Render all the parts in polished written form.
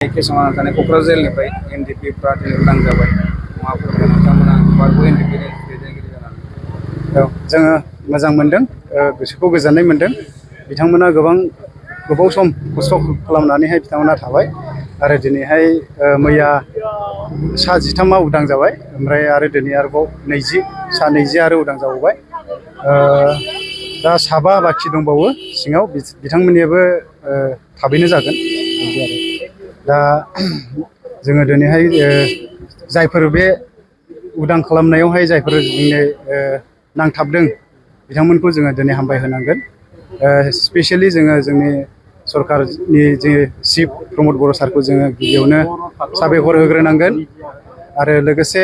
केसुमान थानाय क'क्राझार जिल्लानिफ्राय एनडिपिफ्रा दिनै उदां जाबाय माबाफोर बिथांमोना बारग' एनडिपि दैदेनगिरि जानानै जोङो मोजां मोनदों, गोसोखौ गोजोननाय मोनदों। बिथांमोना गोबाव सम खस्थ' खालामनानैहाय बिथांमोना थाबाय आरो दिनैहाय मैया सा 13आ उदां जाबाय, ओमफ्राय आरो दिनै आरोबाव सा 20 आरो उदां जाबावबाय। दा साबा बाखि दंबावो सिङाव, बिथांमोननियाबो थाबैनो जागोन। दा जोङो दिनैहाय जायफोर बे उदां खालामनायावहाय जायफोर जोंनि नांथाबदों बिथांमोनखौ जोङो दिनै हामबाय होनांगोन। स्पेसियेलि जोङो जोंनि सरकारनि जे चिफ प्रमद बर' सारखौ जोङो गिबियावनो साबायखर होग्रोनांगोन। आरो लोगोसे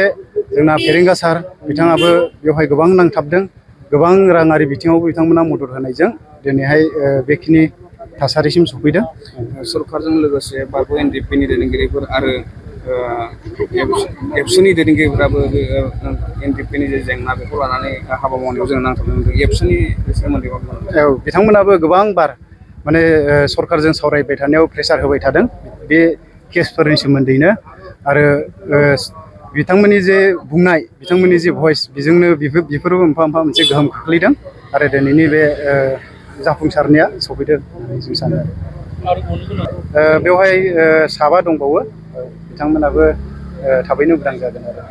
जोंना फेरेंगा सार बिथाङाबो बेवहाय गोबां नांथाबदों, गोबां राङारि बिथिङावबो बिथांमोना मदद होनायजों दिनैहाय बेखिनि थासारिसिम सफैदों। सरकारजों लोगोसे बारग' एनडिपिनि दैदेनगिरिफोर आरो एबसुनि दैदेनगिरिफोराबो एनडिपिनि जे जेंना बेखौ लानानै हाबा मावनायाव जों नांथाबनाय मोनदों। एबसुनि सोमोन्दै मा बुंनो? बिथांमोनाबो गोबां बार माने सरकारजों सावरायबाय थानायाव प्रेसार होबाय थादों बे केसफोरनि सोमोन्दैनो। आरो बिथांमोननि जे बुंनाय, बिथांमोननि जे भइस, बेजोंनो बेफोरबो मोनफा मोनसे गोहोम खोख्लैदों आरो दिनैनि बे जाफुंसारनाया सफैदों होननानै जों सानो। बेवहाय साबा दंबावो, बिथांमोनाबो थाबैनो उदां जागोन आरो।